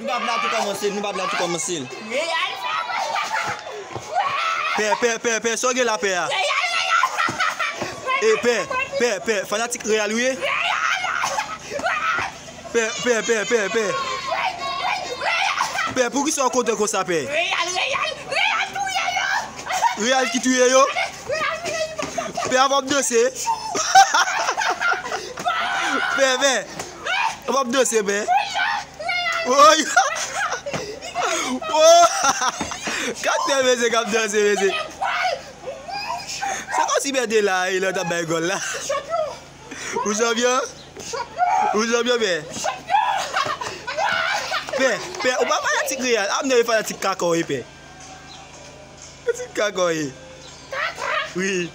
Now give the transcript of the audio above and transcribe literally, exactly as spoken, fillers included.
Nou pa vle tou kòmanse, nou pa vle tou kòmanse. Pè, pè, pè, pè, sa w gen la, pè a? E, pè, pè, pè, fanatik Real ou ye? Pè, pè, pè, pè, pè. Pè, poukisa w kontan konsa, pè? Real, Real, Real touye yo! Real ki touye yo? Pè, a w ap danse? Pè, pè, a w ap danse, pè? Woy! Woy! Gad pè, mesye, k ap danse, mesye. Se kòmsi pè te la, e lè w t ap bay gòl la. Ou chanpyon? Ou chanpyon, pè? Pè, pè, ou pa fanatik Real. A, m nan fanatik kaka w ye, pè. Fanatik kaka w ye. Wi.